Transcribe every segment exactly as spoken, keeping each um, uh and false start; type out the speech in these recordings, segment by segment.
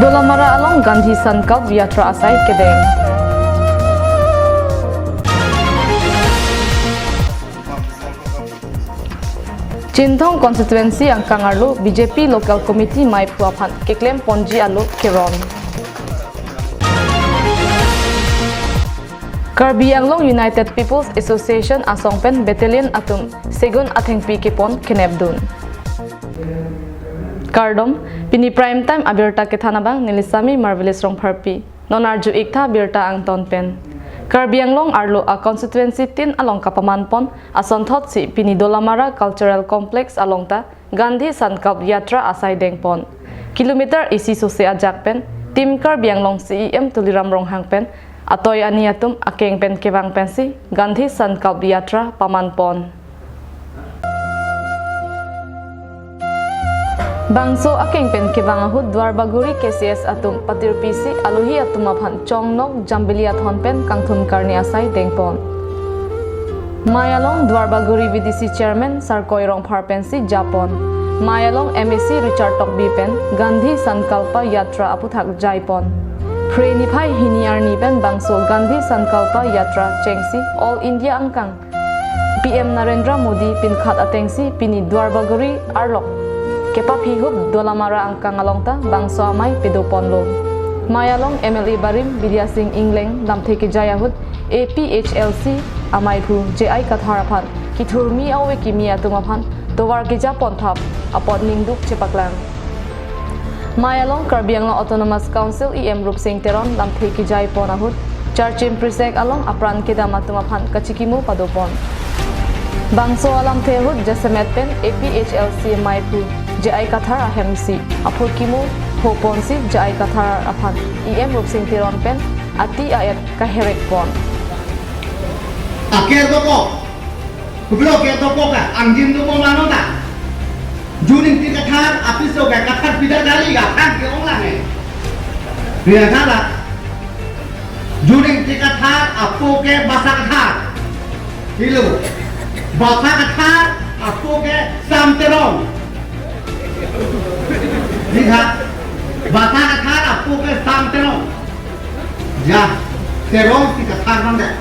Dolamara along Gandhi Sankalp Yatra asai kedeng. Chinthong constituency angkang arlo B J P local committee maiphu aphan keklem ponji alo keron. Karbi Anglong United People's Association asong pen battalion atum segun athengpi kepon kenepdun. Kardom, pini prime time abirta kethan abang neli Sami Marvelous Rongpharpi. Non arju-ik tha birta angton pen. Karbi Anglong arlo a constituency tin along kapaman pon asonthotsi pini Dolamara Cultural Complex along ta Gandhi Sankalp Yatra asai dengpon. Kilometer isi sose ajak pen Team Karbi Anglong C E M Tuliram Ronghang pen atoi ani atum akeng pen kevang pensi Gandhi Sankalp Yatra paman pon. Bangso akeng pen kevang ahut Duarbagori K C S atum patirpisi alohi atum aphan chongnok jambili athon pen kangthum karni asai dengpon. Mei along Duarbagori V D C Chairman Sarkoi Rongphar pensi japon. Mei along M A C Richard Tokbi pen Gandhi Sankalpa Yatra aputhak jaipon. Phre niphai hini arni pen bangso Gandhi Sankalpa Yatra chengsi All India angkang P M Narendra Modi pinkhat atengsi pini Duarbagori arlok kepaphihup Dolamara angkang along ta bangso amei pedoponlo. Mei along M L A barim Bidya Sing Engleng lamthe kejai ahut A P H L C amaiphu J I Kathar aphan kithurmi ave kimi atum aphan tovar kejapon thap apot ningduk chepaklang. Mei along Karbi Anglong Autonomous Council E M Rupsing Teron lamthe kejaipon ahut Charchim Prisek along apran kedam atum aphan kachikimo padopon. Bangso alamthe ahut jasemet pen A P H L C maiphu J I Kathar ahemsi aphurkimo hoponsi J I Kathar aphan E M Rupsing Teron pen ati a-et kaherekpon. Aker dokok. Kublo ke dokok ka, angjin dokok mano ta. Juning ti Kathar, apiso ke Kathar pidar kali ka, thang ke ong lang eh. Ria thala. Juning ti Kathar, apo ke Basa Kathar. Helo. Basa Kathar, apo ke Sam Teron. Lihat. Basa Kathar, apo ke Sam Teron. Ya, Teron ti Kathar nang deh.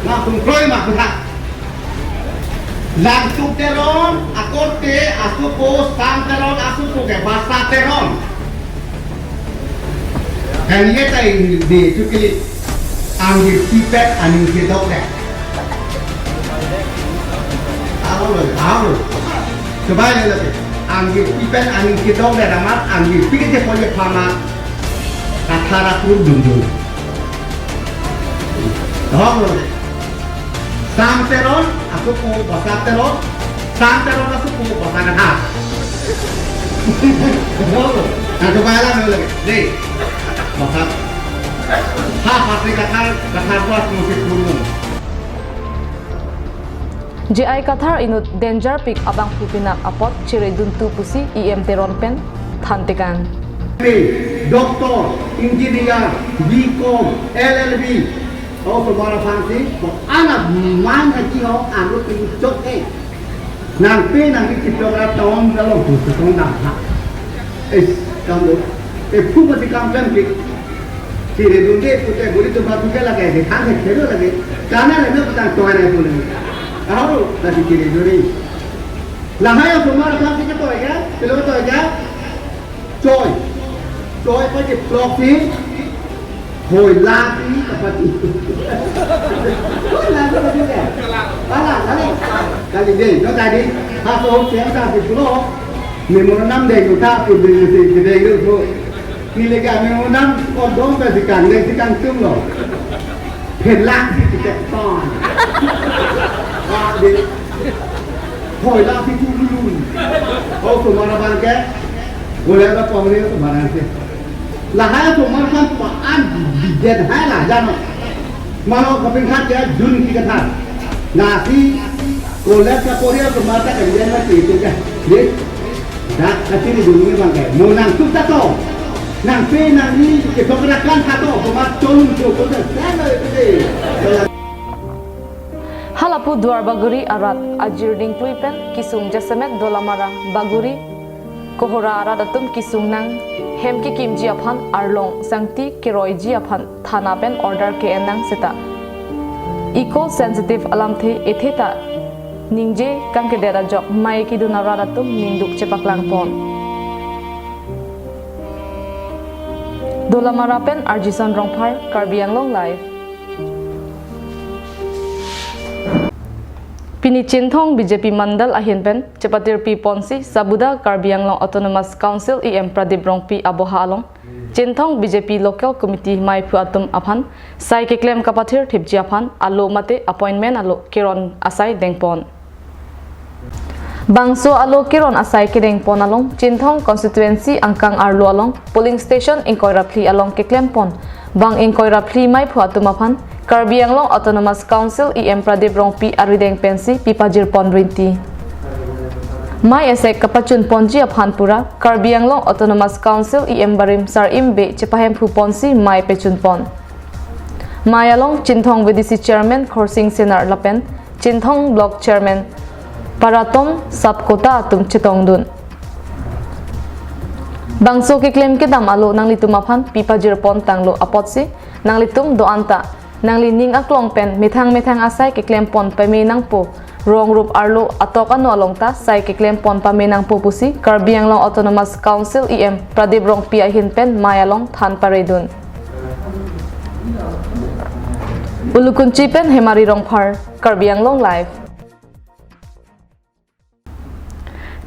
Langsung kroi ma kutha. Langsung Teron, akorte, asupo, Sam Teron, asupo ke, Basa Teron. Kan ye tai di tu kili, angjirpi pen aning kedok deh. Aho lo, aho lo. Coba ya lo. Angjirpi pen aning kedok deh, amat angjirpi ke pon ye phama. Kathar akur dundun. Dong lo. Sam Teron, asupo Basa Teron. Sam Teron, asupo Basa Kathar. Dong lo. Nah, coba lah dulu lagi. Deh. Basa. Ha, pasti Kathar, Kathar kuas musik gunung. J I Kathar inut danger pik abangphu pinak apot chireduntu pusi E M Teron pen thantekang. Doctor, engineer, B Com, L L B. Osomar aphansi, ko anak man haji ho, anu tinggi chok eh. Nangpi nangpi chipok ra tong, kalau tu tong dam ha. Eh, kamu, eh, phu mati kam kan pik. Chiredunde pute guri tu batu ke lage, de thang ke khelo lage. Kana le me patang toy re pule. Aho, tadi chiredunde. Lahai osomar aphansi ke toy ke, pilo toy ke. Choi. Choi pa ke plok si. Hoi la si kapati. Hoi la si kapati ke. Pala, kali. Kali de, no tadi. Haso siang sa si plok. Memorandum de yuta pu de si de yuta. Neli ke memorandum kodong ta si kan de si kan tum lo. Phelak si kita ton. Wah, de. Hoi la si tu lulun. Osomar abang ke. Boleh ada pemeri osomar si. Lahai osomar kan paan bidet hai la jano. Mano kaping khat ya Jun ti Kathar. Nasi college ka pori osomar ta kan dia mati itu kan. Deh. Dak kachiri Jun ni bang kai. Mo nangtuk ta to. Nangpi nangni ke sokra kan ta to. Osomar cholung cho ko ta. Sana itu deh. Halapu Duarbagori arat ajir dingklui pen kesung jasemet Dolamara Bagori Kohora arat atum kesung nang Hem kekimji aphan arlong sangti keroiji aphan thana pen order ke-en nang seta eco sensitive alamthe ethe ta ningje kangkedet ajok mei kedun arat atum ningduk chepaklang pon. Dolamara pen Arjison Rongphar, Karbi Anglong Live. Pini Chinthong B J P Mandal ahin pen chepatirpi ponsi Sabuda Karbi Anglong Autonomous Council E M Pradip Rongpi aboha along Chinthong B J P Local Committee maiphu atum aphan sai keklem kapathir thipji aphan alo mate appointment alo keron asai dengpon. Bangso alo keron asai kedengpon along Chinthong constituency angkang arlo along polling station ingkoi ra phli along keklempon bang ingkoi ra phli maiphu atum aphan Karbi Anglong Autonomous Council E M Pradip Rongpi arideng pensi pipajirpon rinti. Mei esek kapachunponji aphan pura Karbi Anglong Autonomous Council E M barim sar-im be chepahemphu ponsi mei pechunpon. Mei along Chinthong V D C Chairman Khorsing Senar lapen Chinthong Block Chairman Paratom Sapkota atum chetongdun. Bangso keklem kedam alo nanglitum aphan pipajirpon tanglo apotsi nanglitum do-an ta nangli ning aklong pen methang methang asai keklempon pame nangpo, rong rup arlo atok ano along ta sai keklempon pame nangpo pusi Karbi Anglong Autonomous Council E M Pradip Rongpi ahin pen mei along than paredun. Ulukunchi pen Hemari Rongphar, Karbi Anglong Live.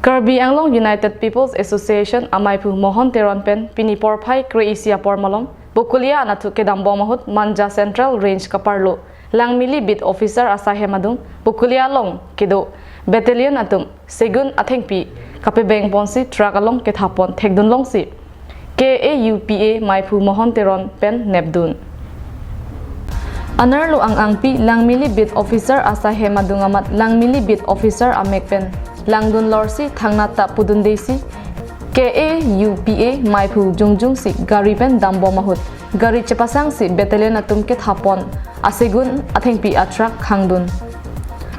Karbi Anglong United People's Association amaiphu Mohon Teron pen pini porphai kre-isi apor malom Bokolia anatthu kedambom ahut Manja Central Range kaparlo Langmili Beat Officer asai hem adung Bokolia along kedo battalion atum Segun athengpi kapebengponsi truck along kethapon thekdun longsi K A U P A maiphu Mohon Teron pen nepdun. Anerlo ang-angpi Langmili Beat Officer asai hem adung amat Langmili Beat Officer amek pen langdun lorsi thangnat ta pudundesi K A U P A maiphu jongjongsi gari pen dambom ahut gari chepasangsi battalion atum kethapon asegun athengpi atruck khangdun.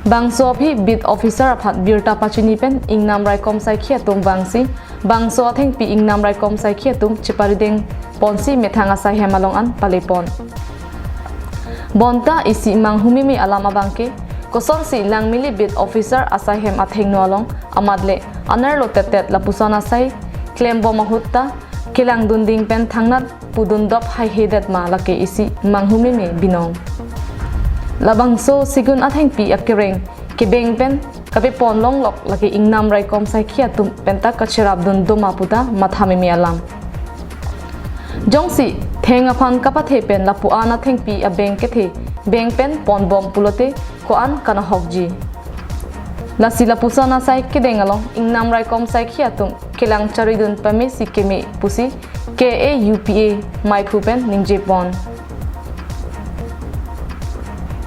Bangso aphi beat officer aphan birta pachini pen ingnam raikom saikhi atum vangsi bangso athengpi ingnam raikom saikhi atum cheparidengponsi methang asai hem along an palepon. Bonta isi manghumeme alam abangke kosonsi Langmili Beat Officer asai hem athengno along amat le anerlo tettet lapuson asai klembom ahut ta kelangdunding pen thangnat pudundop haihedet ma lake isi manghumeme binong. Labangso segun athengpi akereng kebeng pen kapepon longlok lake ingnam raikom saikhi atum penta kacherapdun doma puta mathameme alam. Jongsi theng aphan kapathe pen lapu-an athengpi abeng kethe beng pen ponbom pulote ko-an kanahokji. Lasi lapuson asai kedeng along ingnam raikom saikhi atum kelang charidun pamesi keme pusi K A U P A maiphu pen ningjepon.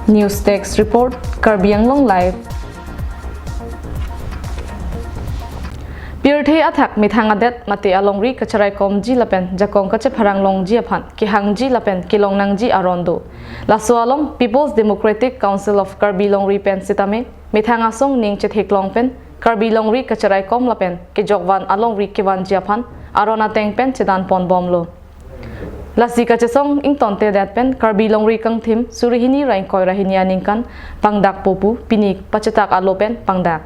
News Desk Report, Karbi Anglong Live. Pirthe athak methang adet mate alongri kacharaikomji lapen jakong kachepharang longji aphan kehangji lapen kelong nangji aron do. Laso along People's Democratic Council of Karbi Longri pen sitame methang asong ning chetheklong pen Karbi longri kacharaikom lapen kejokvan alongri kevanji aphan aron ateng pen chedanponbomlo. Lasi kachesong ingtontedet pen Karbi longri kangthim suri hini ra ingkoi ra hini aningkan pangdakpo pu pini pachetak alo pen pangdak.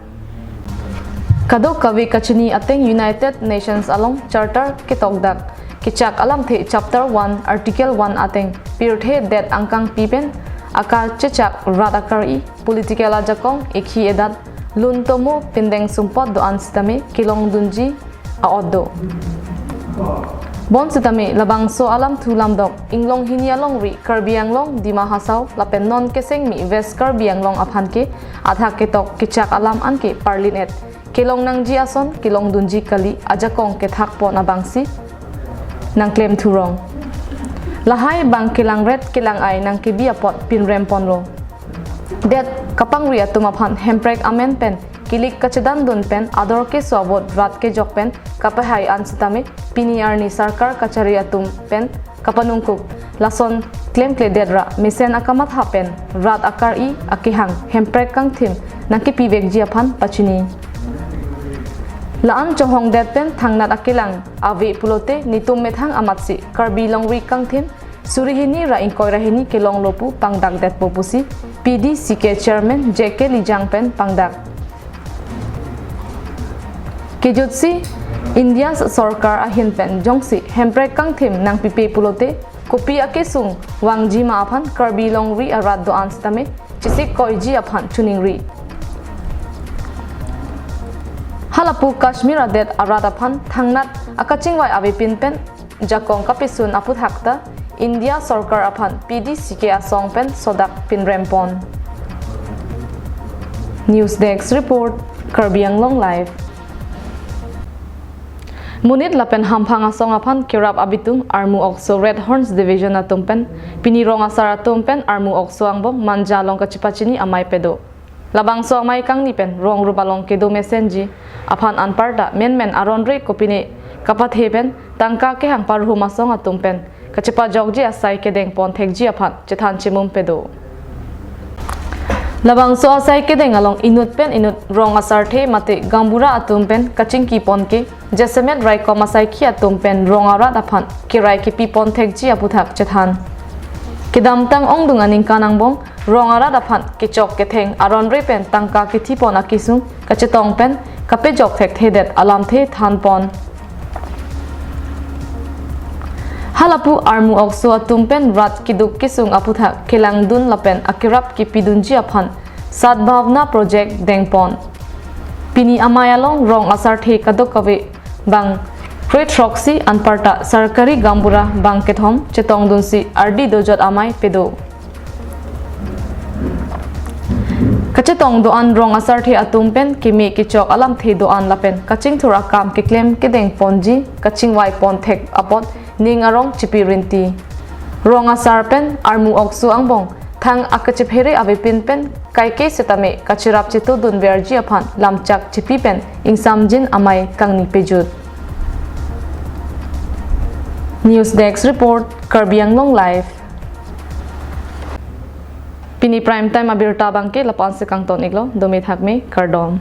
Kadokave kachini ateng United Nations along charter ketokdak kechak alamthe chapter one article one ateng pirthe det angkangpi pen akachechak rat akar-i political ajakong ekhi edat lun tomo pindeng sumpot do-an sitame kelongdunji a-ot do. Bonsitame labangso alamthu lamdok inglong hini alongri Karbi Anglong, Dima Hasao lapen non kesengmi West Karbi Anglong aphan ke athak ketok kechak alam anke parlin-et kelong nangji ason kelongdunji kali ajakong kethakpon abangsi nangklemthurong. Lahai bang kelangret kelang-ai nangkebi apot pinremponlo. Det kapangri atum aphan hemprek amen pen kilik kachedandun pen ador keso avot rat kejok pen kapahai an sitame pini arni sarkar kachari atum pen kapanungkuk lason klemkledet ra mesen akamatha pen rat akar-i akehang hemprek kangthim nangkepivekji aphan pachini. La-an chohongdet pen thangnat akelang ave pulote netum methang amatsi Karbi longri kangthim suri hini ra ingkoi ra hini kelonglo pu pangdakdetpo pusi P D C K chairman J K Lijang pen pangdak. Kejutsi India sorkar ahin pen jongsi Hemprek kangthim nangpipe pulote kopi akesung vangji ma aphan Karbi longri arat do-an sitame chesik koiji aphan choningri. Halapu Kashmir adet arat aphan thangnat akachingvai avepin pen jakong kapesun aputhak ta India sorkar aphan P D C K asong pen sodak pinrempon. News Desk Report, Karbi Anglong Live. Monit lapen hamphang asong aphan kerap abitung Armu Okso Red Horns Division atum pen pini rong asar atum pen Armu Okso angbong Manja along kachepachini amei pedo. Labangso amei kangni pen rong rup along kedo mesenji aphan anparta menmen aron re kopine kapathe pen tangka kehang parhum asong atum pen kachepajokji asai kedengpon thekji aphan chethan chimum pedo. Labangso asai kedeng along inut pen inut rong asarthe mate gaonbura atum pen kachingkipon ke jasemet raikom asaikhi atum pen rong arat aphan kerai kepipon thekji aputhak chethan. Kedamtang ongdung aningkan angbong rong arat aphan kechok ketheng aron re pen tangka kethipon akesung kachetong pen kapejok thekthedet alamthe thanpon. Halapu Armu Okso atum pen rat keduk kesung aputhak kelangdun lapen akerap kepidunji aphan Sadbhavna Project dengpon. Pini amei along rong asarthe kadokave bang krethroksi anparta sarkari gaonbura bang kethom chetongdunsi ardi dojot amei pedo. Kachetong do-an rong asarthe atum pen keme kechok alamthe do-an lapen kachingthur akam keklem kedengponji kachingvaipon thek apot ning arong chipi rinti. Rong asar pen Armu Okso angbong thang akachephere avepin pen kaike sitame kacherap chetudun verji aphan lamchak chipi pen ingsamjin amei kangni pejut. News Desk Report, Karbi Anglong Live. Pini prime time abirta abangke lapu-an si kangton iklo, dome thakme, kardom.